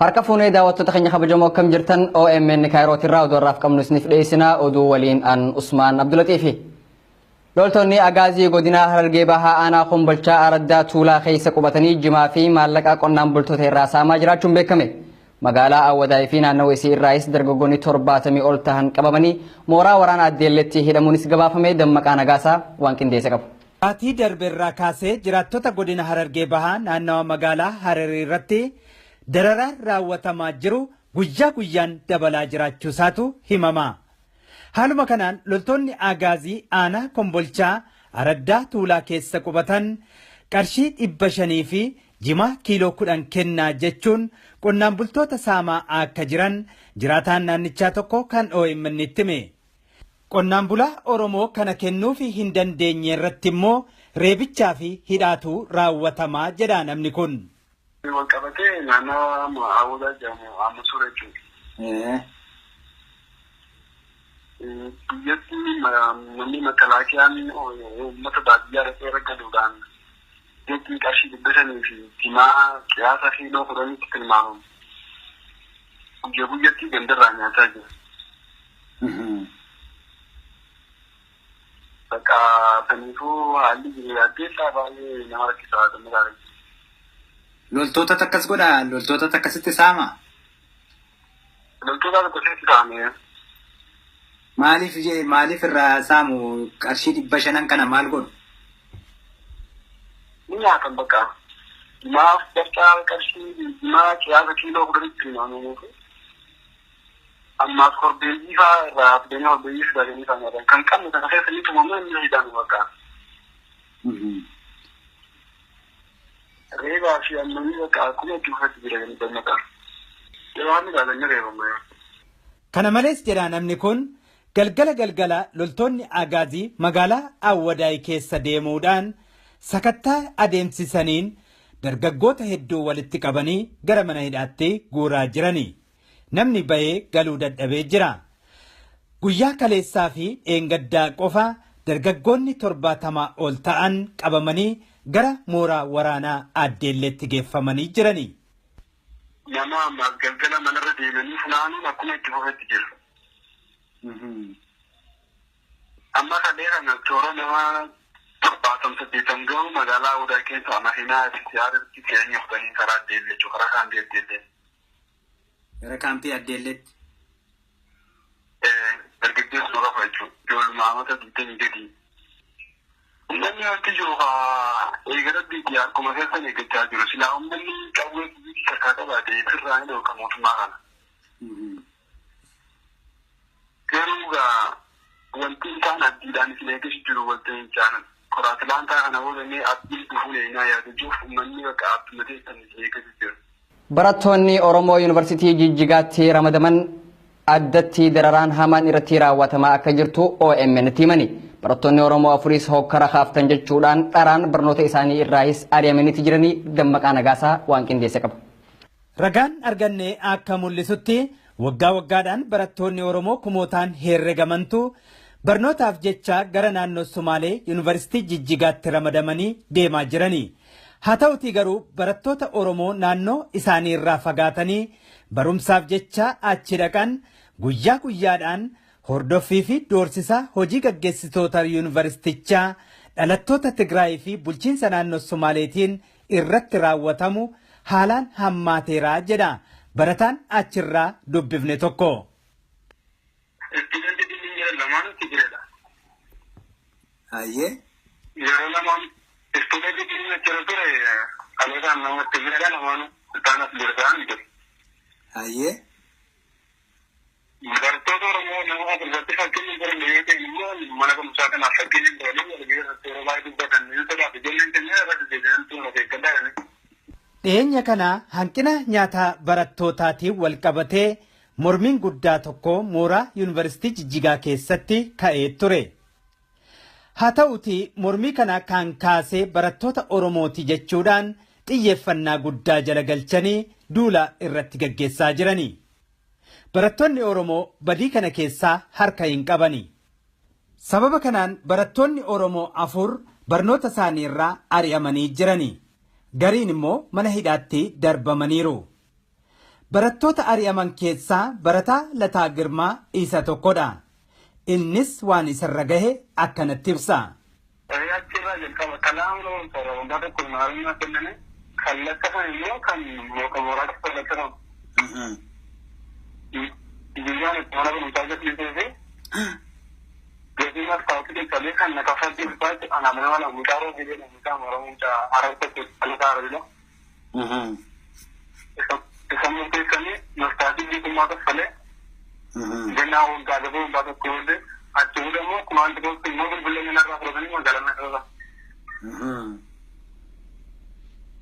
Harka fuunee daawwattoota keenya kabajamoo, akkam jirtan? OMN Kaayirootirraa oduu har'aaf qabnu isiniif dhiyeessina. Oduu waliin an Usmaan Abdulatiifi. Loltoonni Agaazii godina Harargee Bahaa aanaa Kombolchaa Araddaa Tuulaa keessa qubatanii jimaa fi maallaqa qonnaan bultoota irraa saamaa jiraachuun beekame. Magaalaa Awwadaay fi naannawaa isii irraayis dargaggoonni 70 ol tahan qabamanii mooraa waraana Addeelleetti hidhamuunis gabaafame. Dammaqaa Nagaasaa waan qindeesse qabu. Baatii darbe irraa kaasee jiraattota godina Harargee Bahaa naannawa magaalaa Hararii irratti dararaan raawwatamaa jiru guyyaa guyyaan dabalaa jiraachuu isaatu himama. Haaluma kanaan loltoonni Agaazii aanaa Kombolchaa Araddaa Tuulaa keessa qubatan qarshii 500 fi jimaa kiiloo 10 kennaa jechuun qonnaan bultoota saamaa akka jiran jiraataan naannichaa tokko kan OMN itti hime. Qonnaan bulaa Oromoo kana kennuufi hin dandeenye irratti immoo reebichaa fi hidhaatu raawwatamaa jedha namni kun. Wal qabatee naannawa Awwadaa jedhamu Ammasuu jechuudha. Biyyatti namni makalaakiyaan uummata baadiyyaa irratti irra galuudhaan biyyatti qarshii 500 fi jimaa qiyaasa kiiloo 10tti tilmaamamu. Guyyaa guyyatti gandarraa nyaataa jira. Bakka saniifuu haalli jiru yaaddeessaa, baay'ee nama rakkisaa gammadaa. Loltoota akkas godhaa? Loltoota akkasitti saama? Loltoota akkasitti saame. Maaliif maaliif irraa saamu? Qarshii 500 kana maal godhu? Ni nyaatan bakka. Jimaaf bakka qarshii jimaa qiyaasa kiiloo 10tti tilmaamamu. Ammaaf korbeeyyii fa'aa irraa fidanii, korbeeyyii fidatanii fa'aa nyaatan. Kan qabnu kana keessa ni tumamee inni hidhamu bakka. Reebaa fi ammanii bakka akkuma itti ufatti jira kan dammaqaa. Yeroo hammi ilaalan reebama. Kana malees, jedha namni kun, galgala galgala loltoonni Agaazii magaalaa Awwadaay keessa deemuudhaan sakattaa adeemsisaniin dargaggoota hedduu walitti qabanii gara mana hidhaatti guuraa jirani. Namni bahee galuu dadhabee jira. Guyyaa kaleessaa fi dheengaddaa qofa dargaggoonni 70 ol ta'an qabamanii gara mooraa waraanaa Addeelleetti geeffamanii jirani. Nama ammaaf galgala manarra deemanii funaanuun akkuma itti fufetti jira. Amma kalee kana toora nama 70 80 gahu magaalaa Awwadaa keessa makiinaa siyaarratti fe'anii fudhanii karaa Addeellee jechuudha. Karaa kaampii Addeellee. Gara kaampii Addeelleetti. Dargaggeessu qofa jechuudha. Ijoolluma amata 20 gadi. Uummanni wanti jiru haa eegala biyya akkuma keessan eeggachaa jiru. Silaa uummanni qawwee biyyi harkaa qabaate sirraa ni dhorka mootummaa kana. Garuu gaa wanti isaan abdiidhaan isin eeggachuu jiru walta'iinsaan koraatilaantaa kana boodamee abdiin dhufuun eenyaa yaadachuuf uummanni bakka abduma teessan isin eeggachuu jiru. Barattoonni Oromoo Yuunivarsiitii Jijjigaatti ramadaman addatti dararaan hamaan irratti raawwatamaa akka jirtu OMN himani. Barattoonni Oromoo afuris hokkara kaaftan jechuudhaan dharaan barnoota isaanii irraayis ari'amaniiti jiranii. Dammaqaa Nagaasaa waan qindeesse qaba. Ragaan arganne akka mul'isutti waggaa waggaadhaan barattoonni Oromoo kumootaan herregamantu barnootaaf jecha gara naannoo Sumaalee Yuunivarsiitii Jijjigaatti ramadamanii deemaa jirani. Haa ta'utii garuu barattoota Oromoo naannoo isaanii irraa fagaatanii barumsaaf jecha achi dhaqan guyyaa guyyaadhaan hordoffii fi doorsisa hojii gaggeessitoota yuunivarsiitichaa dhalattoota Tigraay fi bulchiinsa naannoo Sumaaleetiin irratti raawwatamu haalaan hammaateera jedha barataan achirraa dubbifne tokko. Istuudantii jiran lamaanuu Tigreedha. Hayyee. Yeroo lamaan istuudantii achirra ture dhalootaan nama Tigreedha, lamaanuu isaan as jiru jiru. Hayyee. Barattoota Oromoo nama asirratti fakkeenya jiran yoo ta'e immoo mana barumsaa kanaaf fakkeenya hin ta'anii walgahii irratti yeroo baay'ee dubbatan ni sodaatu. Ijoolleen keenya irratti deebi'an tun of eeggadhaa. Dhiyeenya kana hanqina nyaata barattootaatiin wal qabatee mormiin guddaa tokko mooraa Yuunivarsiitii Jijjigaa keessatti ka'ee ture. Haa ta'uutii mormii kana kan kaasee barattoota Oromooti jechuudhaan xiyyeeffannaa guddaa jala galchanii duula irratti gaggeessaa jirani. Barattoonni Oromoo badii kana keessaa harka hin qabani. Sababa kanaan barattoonni Oromoo afur barnoota isaanii irraa ari'amanii jirani. Gariin immoo mana hidhaatti darbamaniiru. Barattoota ari'aman keessaa barataa Lataa Girmaa isa tokkodha. Innis waan isarra gahe akkanatti ibsa. Achirraa jalqaba kalaan waggaa tokko maalummaa kenname kan lakkafan immoo kan mooraatti kan lakkafan. Guyyaan itti mana barumsaa gadhiisee fi gatii mastaawwatii jalqabee kan na kaffaltii ulfaatti anaaf nama lama mucaa roobee jedhamu mucaa Oromoo mucaa Harar tokko dhalataa Hararidha. Isa murteessanii mastaawwatii biitummaa kaffalee gannaa waggaa daboo waggaa tokko booddee achi booda immoo kumaanti poostii immoo bilbila inni narraa fudhatanii magaalaa narraa.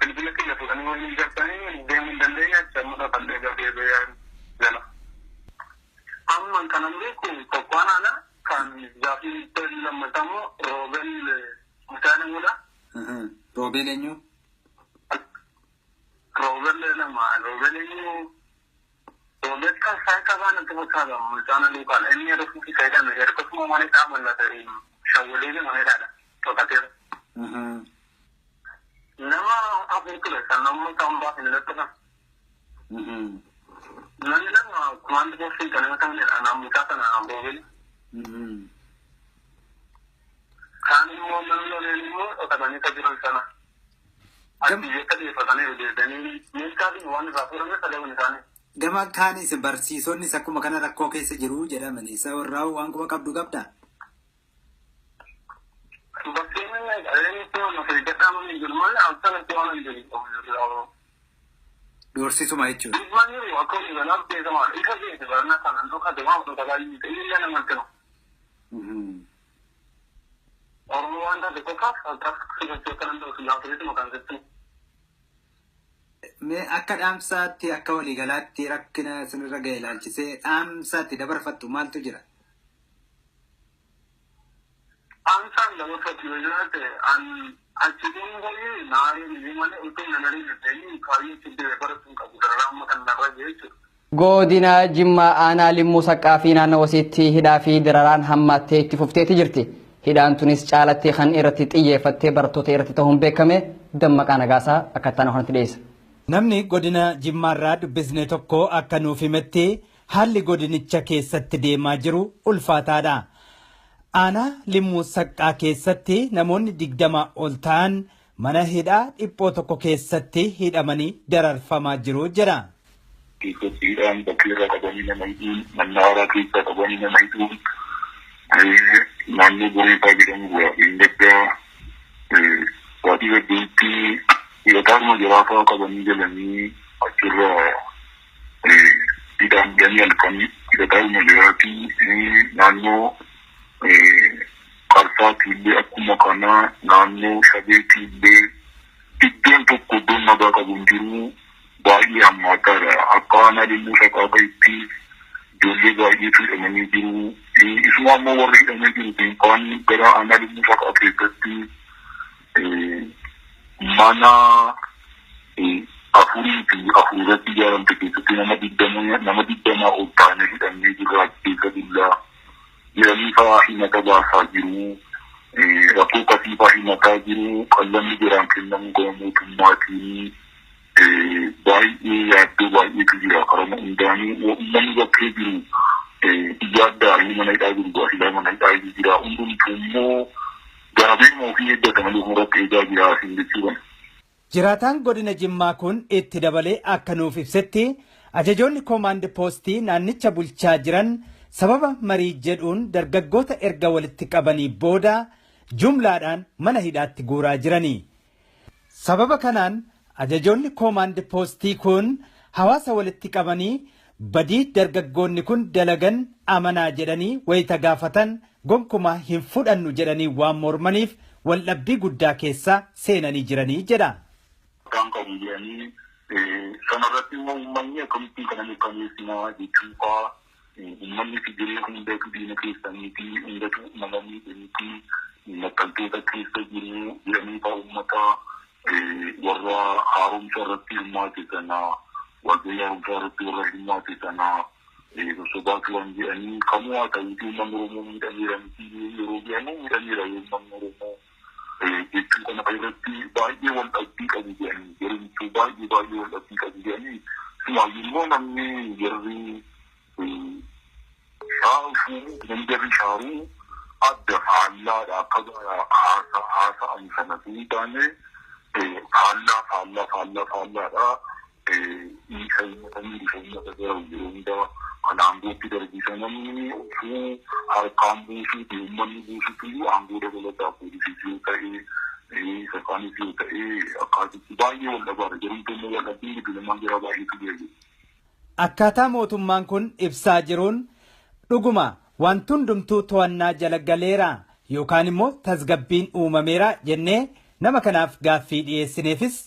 Bilbila kiyya fuudhanii waliin galchanii deemuu hin dandeenye achi amma dhaqallee gafee jala. Amma kanan beeku tokkoon ana kan gaafii lammataa immoo Roobel mucaa namudha. Roobel eenyu? Roobel lama Roobel eenyu Roobel kan saayika natti fakkaata mucaan luukaadha. Inni yeroo fi fayyadame ergasuma mana isaa mallata shawwalee mana hidhaadha to'ateera. Nama afur ture kan namni kan baasne lattafan. Namni lama kumaanti poostiin kan nama kamidha anaan mucaa kana Roobel. Kaan immoo namni loleen immoo dhokatanii kan jiran sana. Biyyoota dhiyeeffatanii deebi'anii meeshaatiin waan irraa fuudhame sagaleen isaanii. Gama kaanis barsiisonnis akkuma kana rakkoo keessa jiru jedhaman isa warraa waan quba qabdu qabdaa? Doorsisuma jechuudha. Mee akka dhaamsaatti akka waliigalaatti rakkina isinirra ga'e ilaalchisee dhaamsaatti dabarfattu maaltu jira? Dhaamsaan dabarfattu yoo jiraate achiin baay'ee naariin malee utuu nanarii ta'anii kaayyoo itti baratuun qabu dararaa amma kan narra jiru jechuudha. Godina Jimmaa aanaa Limmuu Saqqaa fi naannoo wasiitti hidhaa fi dararaan hammaattee itti fufteeti jirti. Hidhaan tunis caalatti kan irratti xiyyeeffattee barattoota irratti ta'uun beekame Dammaqaa Nagaasaa akka itti aanu dhiyeessa. Namni godina Jimmaarraa dubbisne tokko akka nuuf himetti haalli godinicha keessatti deemaa jiru ulfaataadha. Aanaa Limmuu Saqqaa keessatti namoonni 20 ol ta'an mana hidhaa dhiphoo tokko keessatti hidhamanii dararfamaa jiru jedha. Keessatti hidhaan bakkeerraa qabanii nama hidhuun, mannaaraa keessaa qabanii nama hidhuun, naannoo Boreetaa jedhamu inni addaa waatii gaddeetti hidhataanuma jiraafaa qabanii galanii achirraa hidhaan hidhanii halkan hidhataanuma jiraatii naannoo Qarsaatti illee akkuma kanaa naannoo Shabeetti illee iddoon tokko iddoon nagaa qabu hin jiru baay'ee hammaataadha. Akka aanaa Limmuu Saqqaa fa'itti ijoollee baay'eetu hidhamanii jiru. Isuma ammoo warri hidhamee jiru kun kaan gara aanaa Limmuu Saqqaa keessatti mana afurii fi afur irratti ijaaramte keessatti nama 20 ol taanee hidhamnee jirra keessa bullaa jedhanii fa'aa himata baasaa jiru. Rakkoo akkasii fa'aa himataa jiru. Qallamni jiraan kennamu gama mootummaatiin baay'ee yaaddoo baay'eetu jira. Karama hundaanuu uummanni bakkee jiru ijaa addaa mana hidhaa jiru gaafilaa mana hidhaa jira. Hundumtuu immoo gaafeema ofii eeggata malee ofirratti eegaa jira asiin jechuudha. Jiraataan godina Jimmaa kun itti dabalee akka nuuf ibsetti ajajoonni koomaand poostii naannicha bulchaa jiran sababa marii jedhuun dargaggoota erga walitti qabanii booda jumlaadhaan mana hidhaatti guuraa jirani. Sababa kanaan ajajoonni koomaand poostii kun hawaasa walitti qabanii badii dargaggoonni kun dalagan amanaa jedhanii wayita gaafatan gonkumaa hin fudhannu jedhanii waan mormaniif waldhabbii guddaa keessa seenanii jiranii jedha. Kan qabu jedhanii sanarratti immoo uummanni akkamittiin kana mirkaneessinaa jechuun fa'aa uummanni fijiree hundatu diina keessaniiti hundatu nama miidhaniiti maxxantoota keessa jiru jedhanii fa'aa uummata warra haaromsa irratti hirmaate sana walgahii haaromsaa irratti warra hirmaate sana sosobaa turan jedhanii kamuu haa ta'uuti uummanni Oromoo miidhameera miti yeroo jedhamu miidhameera uummanni Oromoo jechuu kana irratti baay'ee wal dhabbii qabu jedhanii yeroo baay'ee baay'ee wal dhabbii qabu jedhanii Immoo namni jarri shaaruu jarri shaaruu adda faallaadha akka haasa'an sana hin taane faallaa faallaa faallaa faallaadha. Isa uummatanii isa uummata gara yeroo hundaa kan aangootti darbisa namni osoo harkaan buusuuti uummanni buusuutu aangoo dabalataa poolisii yoo ta'e isa kaanis yoo ta'e akkaasitti baay'ee wal dhabaadha. Jarumti immoo wal dhabbiin giddu lamaan jira baay'eetu jira. Akkaataa mootummaan kun ibsaa jiruun dhuguma wanti hundumtuu to'annaa jala galeera yookaan immoo tasgabbiin uumameera jennee nama kanaaf gaaffii dhiyeessineefis.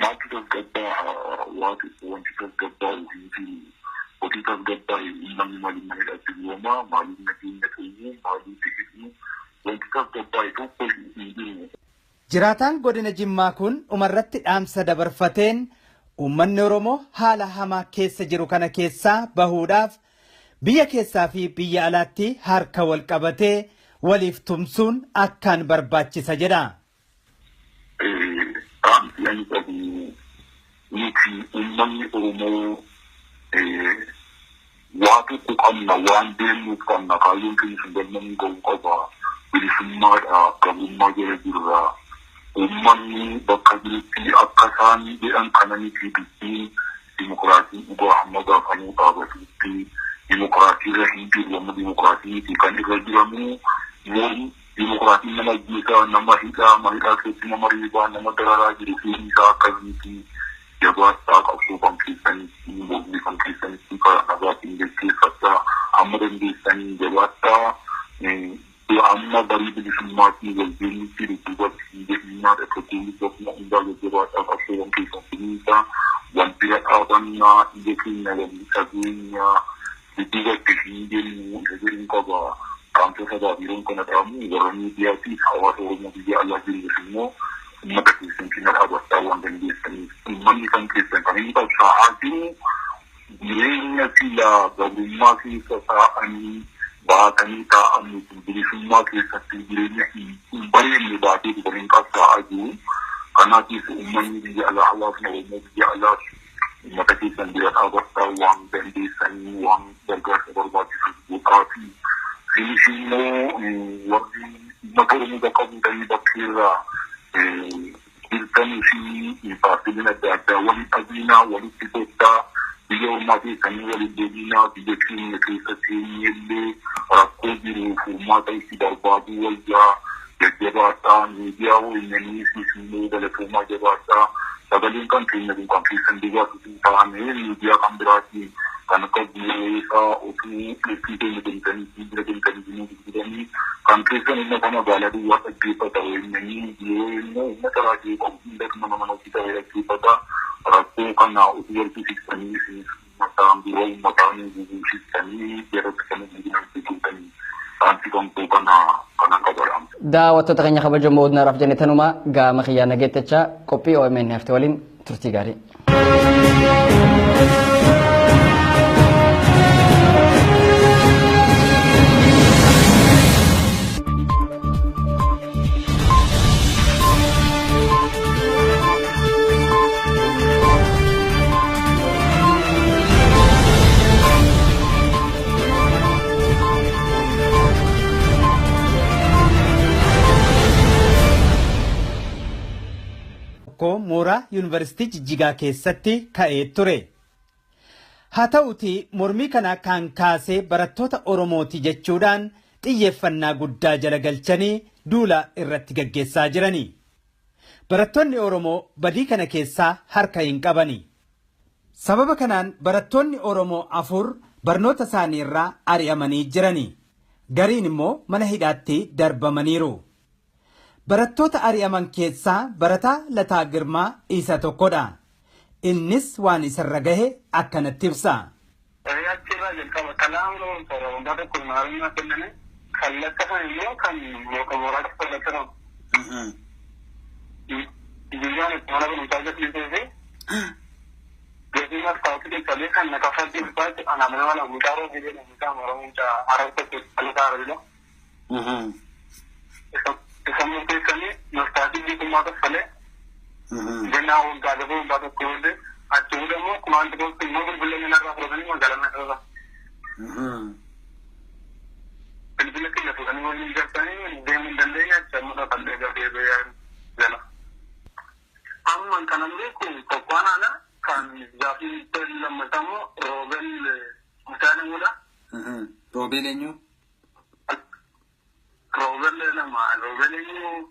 Maaltu tasgabbaa wanti tasgabbaa'u hin jiru. Hojii tasgabbaa'e uummanni maaliif mana hidhaatti guuramaa maaliif nageenya keenya maaliif hidhuu wanti tasgabbaa'e tokko hin jiru. Jiraataan godina Jimmaa kun dhumarratti dhaamsa dabarfateen uummanni Oromoo haala hamaa keessa jiru kana keessaa bahuudhaaf biyya keessaa fi biyya alaatti harka wal qabatee waliif tumsuun akkaan barbaachisa jedha. Dhaamsi ani qabu nuti uummanni Oromoo waa tokko qabna waan deemnuuf qabna kaayyoon keenya sun galmaan ga'uu qaba bilisummaadha gabrummaa jala jirra. Uummanni bakka jirutti akka isaan jedhan kana miti dubbiin dimokiraasii dhugaa hamma gaafamuu dhaabatutti dimokiraasii irra hin jiru amma dimokiraasii miti kan irra jiramu mormi dimokiraasiin nama ajjeesaa nama hidhaa nama hidhaa keessatti nama reebaa nama dararaa jiru fedhii isaa akkasiiti jabaadhaa qabsoo kan keessanitti mormii kan keessanitti karaa nagaatiin geggeeffadhaa hamma dandeessanii jabaadhaa amma barii bilisummaatiin wal geenyutti dudduubatti hin jedhinaa dhaggeeffatoonni bakka hundaa jajjabaadhaa qabsoo kan keessan finiinsaa wanti dhaabannaa ija keenya walii dhageenya dudduubatti hin jennu isa jedhuun qaba. Qaamtota sabaa kana dhaamu warra miidiyaa fi hawaasa Oromoo biyya alaa jirus immoo uummata keessan cina dhaabachaa waan dandeessaniif uummanni kan keessan kan inni qabsaa'aa jiru jireenya silaa gabrummaa keessa taa'anii baatanii taa'anii bilisummaa keessatti jireenya hin bareedne baatee kan hin qabsaa'aa jiru. Kanaafis uummanni biyya alaa hawaasni Oromoo biyya alaa uummata keessan bira dhaabachaa waan dandeessanii waan gargaarsa barbaachisu godhaa fi isinis immoo warri uummata Oromoo bakka buutanii bakkeerraa jirtanii fi paartiileen adda addaa waliin dhabiinaa walitti kottaa biyya ormaa keessanii waliin deebiinaa biyya keenya keessatti illee rakkoo jiru furmaata itti barbaaduu wayyaa jajjabaadhaa miidiyaa OMN'is immoo galatoomaa jabaadhaa sagaleen kan keenya kun kan keessan duwwaatu hin taane miidiyaa kan biraatiin kan akka biyyoolessaa otuu ofii keenya deemtanii bira deemtanii binuu gurguranii kan keessan uummata magaalaa duwwaa dhaggeeffata OMN yoo immoo uummata raadiyoo qabu hundatu mana mana hojii ta'ee dhaggeeffata rakkoo kana otuu walitti siqsanii mataan biroo uummataan guguusiftanii jaratti kan guguusiftanii dhaamsi kamtuu kana kanan qabadha. Daawwattoota keenya kabajamoo odnaaraaf jenne tanuma gaama kiyyaa nageettachaa qophii OMN hafte waliin turtii gaarii. Tokko mooraa yuunivarsiitii Jijjigaa keessatti ka'ee ture. Haa ta'uutii mormii kana kan kaasee barattoota Oromooti jechuudhaan xiyyeeffannaa guddaa jala galchanii duula irratti gaggeessaa jirani. Barattoonni Oromoo badii kana keessaa harka hin qabani. Sababa kanaan barattoonni Oromoo 4 barnoota isaanii irraa ari'amanii jirani. Gariin immoo mana hidhaatti darbamaniiru. Barattoota ari'aman keessaa barataa Lataa Girmaa isa tokkodha. Innis waan isarra gahe akkanatti ibsa. Achirraa jalqaba kalaan waggaa tokko maarummaa kenname kan lakkafan immoo kan mooraatti kan lakkafan. Guyyaan itti mana barumsaa gasiisee fi gasiin asxaatti qaqqabee kan na kaffaltii ulfaatti ana mana mana mucaa roobii jedhamu mucaa Oromoo mucaa Arabta dhalataa Arabidha. Isa murteessanii mastaatii biitummaa kaffalee jennaa waggaa daboo waggaa tokko booddee achi booda immoo Kumaanti poostii immoo bilbila inni narraa fudhatanii magaalaa narraa. Bilbila kiyya fuudhanii waliin galchanii deemuu hin dandeenye achi amma dhaqallee gabee jala. Amma kanan beeku tokkoon ala kan gaafii lammataa immoo Roobel Mucaan eenyudha? Roobel eenyu? Roobel lama. Roobel eenyu?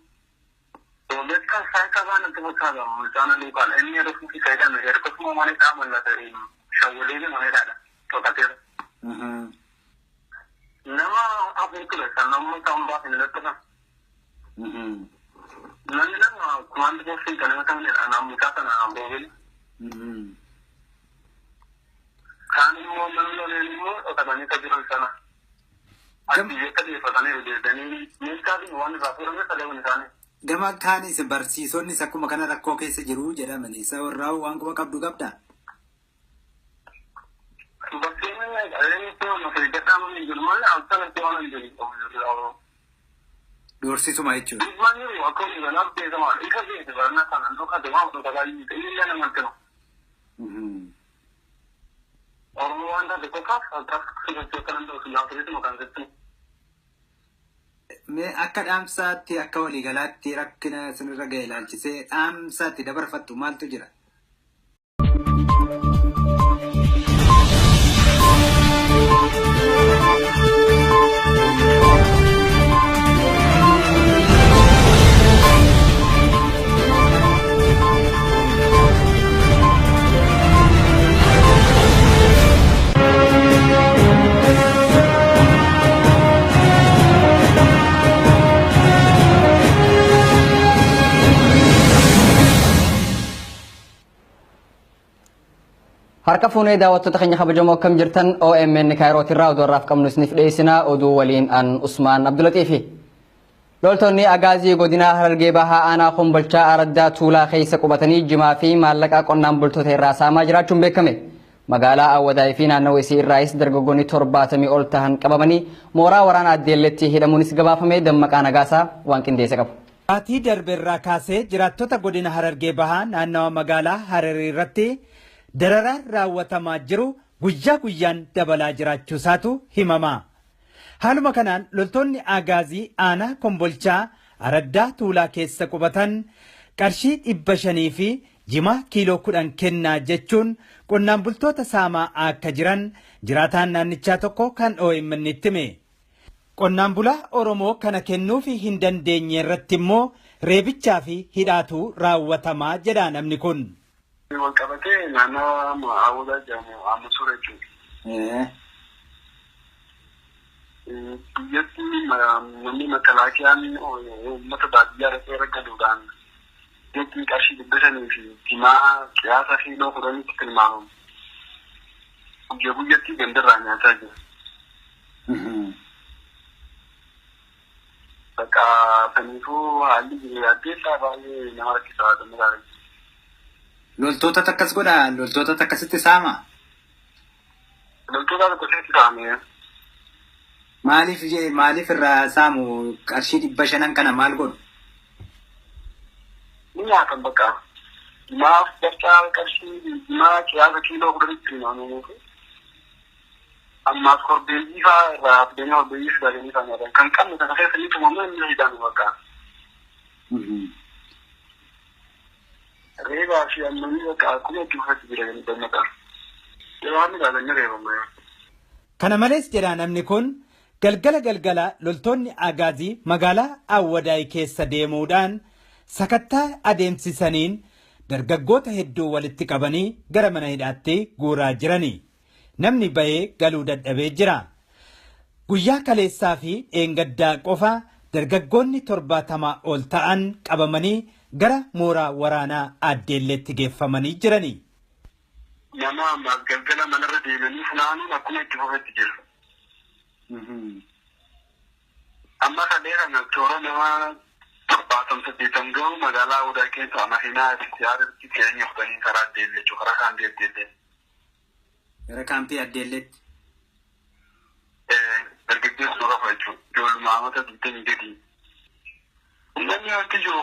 Roobel kan saayika natti fakkaata. Mucaan luukaadha. Inni yeroo fuufi fayyadame ergasuma mana isaa mallata shawwalee maneedhaadha. Toqateera. Nama afur ture kan namni kan baasne natti kan. Namni lama kumaanti poostiin kan nama kamidha. Nama mucaa kana Roobel. Kaan immoo namni loleen immoo dhokatanii kan jiran sana. Ati dhiyeeffatanii deebi'anii meeshaatiin waan irraa fuudhame sagaleen isaanii. Gama kaanis barsiisonnis akkuma kana rakkoo keessa jiru jedhaman isa warraa waan quba qabdu qabdaa? Barsiisonni jiru malee akkanatti waan hin jiru. Doorsisuma jechuudha. Dhiibbaan jiru akka waliigalaaf beekamaadha. Isa beekte barna kanaan dhokate waan dhokataa hin ta'in illee namatti himu. Oromoo waan taate qofaaf akkas filachuu akka danda'u gaafatee kan sitti. Mee akka dhaamsaatti akka waliigalaatti rakkina isinirra ga'e ilaalchisee dhaamsaatti dabarfattu maaltu jira? Harka fuunee daawwattoota keenya kabajamoo akkam jirtan OMN Kaayirootirraa oduu har'aaf qabnu isiniif dhiyeessina. Oduu waliin an Usmaan Abdulatiifi. Loltoonni Agaazii godina Harargee Bahaa aanaa Kombolchaa Araddaa Tuulaa keessa qubatanii jimaa fi maallaqa qonnaan bultoota irraa saamaa jiraachuun beekame. Magaalaa Awwadaayii fi naannawaa isii irraayis dargaggoonni 70 ol tahan qabamanii mooraa waraana Addeelleetti hidhamuunis gabaafame. Dammaqaa Nagaasaa waan qindeesse qabu. Baatii darbe irraa kaasee jiraattota godina Harargee Bahaa naannawa magaalaa Hararii irratti dararaan raawwatamaa jiru guyyaa guyyaan dabalaa jiraachuu isaatu himama. Haaluma kanaan loltoonni Agaazii aanaa Kombolchaa Araddaa Tuulaa keessa qubatan qarshii 500 fi jimaa kiiloo 10 kennaa jechuun qonnaan bultoota saamaa akka jiran jiraataan naannichaa tokko kan OMN itti hime. Qonnaan bulaa Oromoo kana kennuufi hin dandeenye irratti immoo reebichaa fi hidhaatu raawwatamaa jedha namni kun. Wal qabatee naannawa Awwadaa jedhamu Ammasuu jechuudha. Biyyatti namni makalaakiyaan uummata baadiyyaa irratti irra galuudhaan jechuun qarshii 500 fi jimaa qiyaasa kiiloo 10tti tilmaamamu. Guyyaa guyyatti gandarraa nyaataa jira. Bakka saniifuu haalli jiru addeessaa baay'ee nama rakkisaa danda'aa. Loltoota akkas godhaa? Loltoota akkasitti saama? Loltoota akkasitti saame. Maaliif irraa saamu qarshii 500 kana maal godhu? Ni nyaatan bakka. Maaf bakka qarshii jimaa qiyaasa kiiloo 10tti tilmaamamu. Ammaaf korbeeyyii fa'aa irraa fidanii korbeeyyii fidanii fa'aa nyaatan. Kan qabnu kana keessa ni tumamee inni hidhamu bakka. Reebaa fi ammanii bakka akkuma itti fufatti jira kan dammaqaa. Yeroo hammi ilaalan reebama. Kana malees jedha namni kun galgala galgala loltoonni Agaazii magaalaa Awwadaay keessa deemuudhaan sakattaa adeemsisaniin dargaggoota hedduu walitti qabanii gara mana hidhaatti guuraa jirani. Namni bahee galuu dadhabee jira. Guyyaa kaleessaa fi dheengaddaa qofa dargaggoonni 70 ol ta'an qabamanii gara mooraa waraanaa Addeelleetti geeffamanii jirani. Nama ammaaf galgala manarra deemanii funaanuun akkuma itti fufetti jira. Amma kalee kana toora nama 70 80 gahu magaalaa Awwadaa keessa makiinaa yaadatti fe'anii fudhanii karaa Addeellee jechuudha. Karaa kaampii Addeellee. Gara kaampii Addeelleetti. Dargaggeessu qofa jechuudha. Ijoolluma amata 20 gadi. Uummanni wanti jiru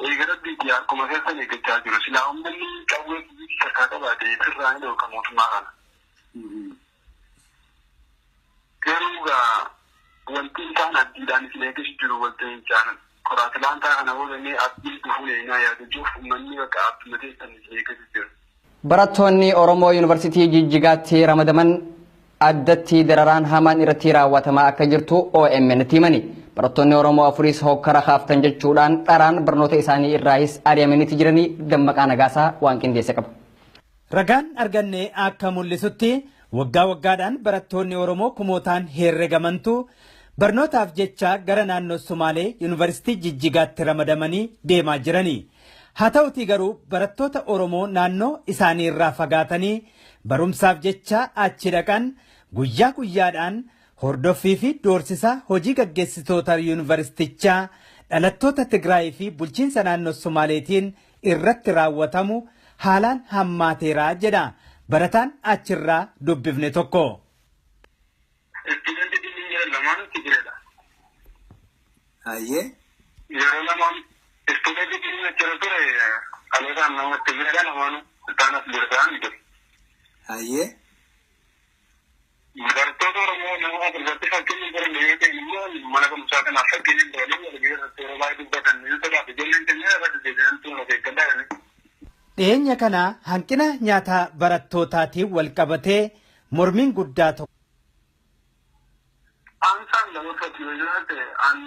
eegala biyya akkuma keessan eeggachaa jiru. Silaa uummanni qawwee biyyi harkaa qabaate sirraa ni dhorka mootummaa kana. Garuu gaa wanti isaan abdiidhaan isin eeggachuu jiru walta'iinsaan koraatilaantaa kana boodannee abdiin dhufuun eenyaa yaadachuuf uummanni bakka abduma keessan isin eeggachuu jiru. Barattoonni Oromoo Yuunivarsiitii Jijjigaatti ramadaman addatti dararaan hamaan irratti raawwatamaa akka jirtu OMN tti himani. Barattoonni Oromoo afuris hokkara kaaftan jechuudhaan dharaan barnoota isaanii irraayis ari'amaniiti jiranii Dammaqaa Nagaasaa waan qindeesse qaba. Ragaan arganne akka mul'isutti waggaa waggaadhaan barattoonni Oromoo kumootaan herregamantu barnootaaf jecha gara naannoo Sumaalee Yuunivarsiitii Jijjigaatti ramadamanii deemaa jirani. Haa ta'utii garuu barattoota Oromoo naannoo isaanii irraa fagaatanii barumsaaf jecha achi dhaqan guyyaa guyyaadhaan hordoffii fi doorsisa hojii gaggeessitoota yuunivarsiitichaa dhalattoota Tigraay fi bulchiinsa naannoo Sumaaleetiin irratti raawwatamu haalaan hammaateera jedha barataan achirraa dubbifne tokko. Istuudantii dhimmi lamaan Tigreedha. Ayyee. Yeroo lamaan istuudantii dhimmi achirra ture dhalotaan nama Tigreedha lamaanuu isaan as jiru jiru. Ayyee. Barattoota Oromoo nama asirratti fakkeenya jiran yoo ta'e immoo mana barumsaa kanaaf fakkeenya hin ta'anii walgahii irratti yeroo baay'ee dubbatan ni sodaatu ijoolleen keenya irratti deebi'an tun of eeggadhaa jedhanii. Dhiyeenya kana hanqina nyaata barattootaatiin wal qabatee mormiin guddaa tokko. Ansaan lama fakkii yoo jiraate an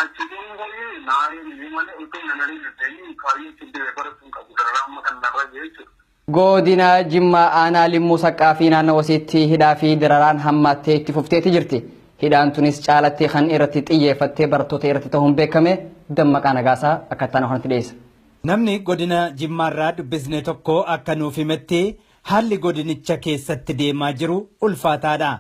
achi baay'ee naariin iyyuu malee utuu na nariin ta'anii kaayyoo itti deebi'ee baratuun qabu dararaa amma kan narra jechuudha. Godina Jimmaa aanaa Limmuu Saqqaa fi naannoo wasiitti hidhaa fi dararaan hammaattee itti fufteeti jirti. Hidhaan tunis caalatti kan irratti xiyyeeffattee barattoota irratti ta'uun beekame Dammaqaa Nagaasaa akka itti aanu dhiyeessa. Namni godina Jimmaarraa dubbisne tokko akka nuuf himetti haalli godinicha keessatti deemaa jiru ulfaataadha.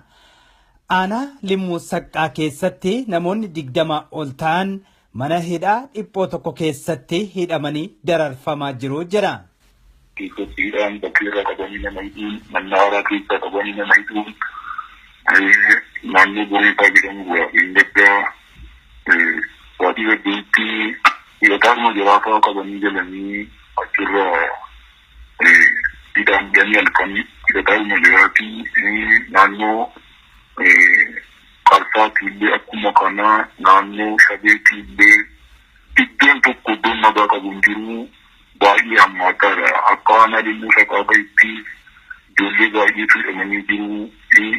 Aanaa Limmuu Saqqaa keessatti namoonni 20 ol ta'an mana hidhaa dhiphoo tokko keessatti hidhamanii dararfamaa jiru jedha. Keessatti hidhaan bakkee irraa qabanii nama hidhuun, mannaaraa keessaa qabanii nama hidhuun, naannoo Boreetaa jedhamu gaddaa waatii gaddeetti hidhataanuma jaraa fa'aa qabanii galanii achirraa hidhaan hidhanii halkan hidhataanuma jaraatii naannoo Qarsaatti illee akkuma kanaa naannoo Shabeetti illee iddoon tokko iddoon nagaa qabu hin jiru. Baay'ee hammaataadha. Akka aanaa Limmuu Saqqaa fa'itti ijoollee baay'eetu hidhamanii jiru.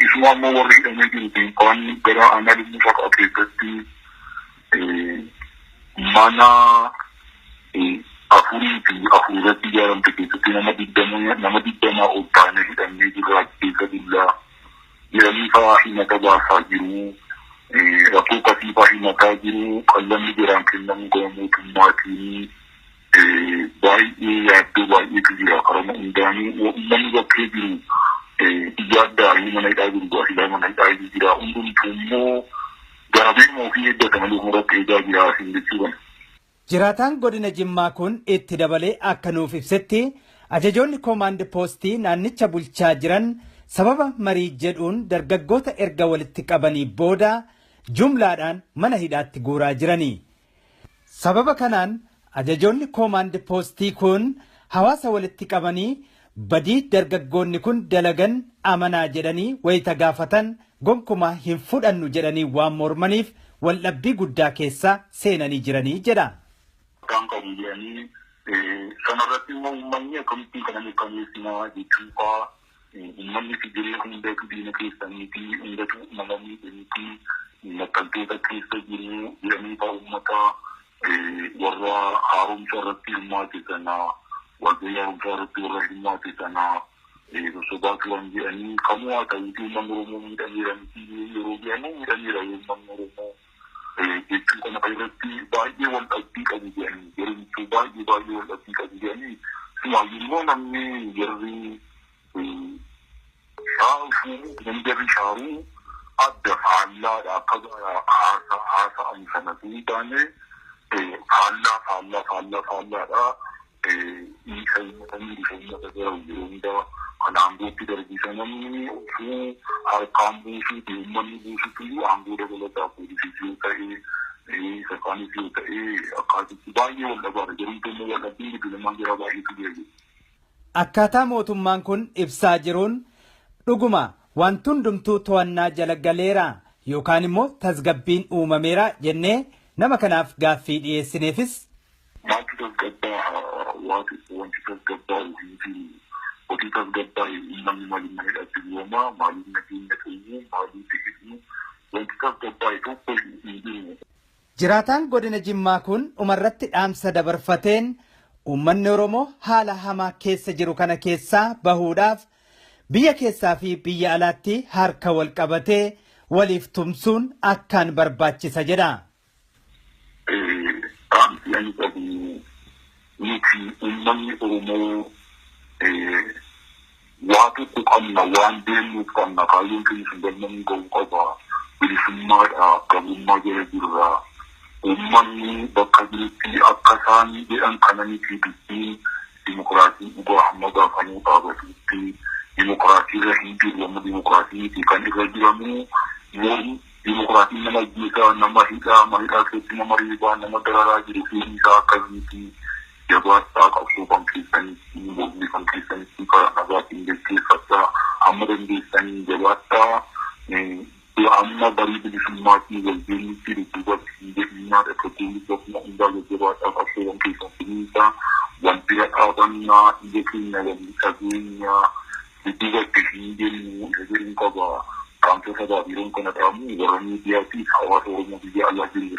Isuma ammoo warri hidhamee jiru kun kaan gara aanaa Limmuu Saqqaa keessatti mana afurii fi afurirratti ijaaramte keessatti nama 20 ol taanee hidhamnee jirra keessa bullaa jedhanii fa'aa himata baasaa jiru. Rakkoo akkasii fa'aa himataa jiru. Qallamni biraan kennamu gama mootummaatiin baay'ee yaaddoo baay'eetu jira karama hundaanuu uummanni bakkee jiru iyyaaddaa mana hidhaa jiru gaafilaa mana hidhaa jira hundumtuu immoo gaafeema ofii eeggata malee ofirratti eegaa jira asiin jechuudha. Jiraataan godina Jimmaa kun itti dabalee akka nuuf ibsetti ajajoonni koomaand poostii naannicha bulchaa jiran sababa marii jedhuun dargaggoota erga walitti qabanii booda jumlaadhaan mana hidhaatti guuraa jirani. Sababa kanaan ajajoonni koomaand poostii kun hawaasa walitti qabanii badii dargaggoonni kun dalagan amanaa jedhanii wayita gaafatan gonkumaa hin fudhannu jedhanii waan mormaniif waldhabbii guddaa keessa seenanii jiranii jedha. Kan qabu jedhanii sanarratti immoo uummanni akkamittiin kana mirkaneessinaa jechuun fa'aa uummanni fidiree hundatu diina keessaniiti hundatu nama miidhaniiti maxxantoota keessa jiru jedhanii fa'aa uummata warra haaromsa irratti hirmaate sana walgahii haaromsaa irratti warra hirmaate sana sosobaa turan jedhanii kamuu haa ta'uuti uummanni Oromoo miidhameera miti yeroo jedhamu miidhameera uummanni Oromoo jechuu kana irratti baay'ee wal dhabbii qabu jedhanii yeroo baay'ee baay'ee wal dhabbii qabu jedhanii sumaayyuu immoo namni jarri shaaruu namni jarri shaaruu adda faallaadha akka haasa'an sana sun taane faallaa faallaa faallaa faallaadha. Isa uummata miidhisa uummata gara yeroo hundaa kan aangootti darbisa namni osoo harkaan buusuuti uummanni buusuutu aangoo dabalataa poolisii yoo ta'e Isa kaanis yoo ta'e akkaasitti baay'ee wal dhabaadha. Jarumti immoo wal dhabbii gidduu lamaan jira baay'eetu jira. Akkaataa mootummaan kun ibsaa jiruun dhuguma wanti hundumtuu to'annaa jala galeera yookaan immoo tasgabbiin uumameera jennee nama kanaaf gaaffii dhiyeessineefis. Maaltu tasgabbaa wanti tasgabbaa'u hin jiru. Hojii tasgabbaa'e uummanni maaliif mana hidhaatti guuramaa, maaliif nageenya ta'uu, maaliif hidhuu, wanti tasgabbaa'e tokko hin jiru. Jiraataan godina Jimmaa kun dhumarratti dhaamsa dabarfateen uummanni Oromoo haala hamaa keessa jiru kana keessaa bahuudhaaf biyya keessaa fi biyya alaatti harka wal qabatee waliif tumsuun akkaan barbaachisa jedha. Dhaamsi ani qabu nuti uummanni Oromoo waa tokko qabna, waan deemnuuf qabna, kaayyoon keenya sun galmaan ga'uu qaba, bilisummaadha, gabrummaa jala jirra. Uummanni bakka jirutti akka isaan jedhan kana miti dubbiin dimokiraasii dhugaa hamma gaafamuu dhaabatutti dimokiraasii irra hin jiru, amma dimokiraasii miti kan irra jiramu mormi dimokiraasiin nama ajjeesaa, nama hidhaa, mana hidhaa keessatti nama reebaa, nama dararaa jiru fedhii isaa akkasiiti. Jabaadhaa qabsoo kan keessanitti, mormii kan keessanitti karaa nagaatiin gaggeeffadhaa, amma dandeessanii jabaadhaa. Amma barii bilisummaatiin wal geenyutti dudduubatti hin jedhinaa, dargaggoonni bakka hundaa jajjabaadhaa qabsoo kan keessan finiinsaa, wal bira dhaabannaa, ija keenya wal dhageenya, dudduubatti hin jennu isa jedhuun qaba. Qaamtota sabaa yeroon kana dhaamu warra miidiyaa fi hawaasa Oromoo biyya alaa jiru.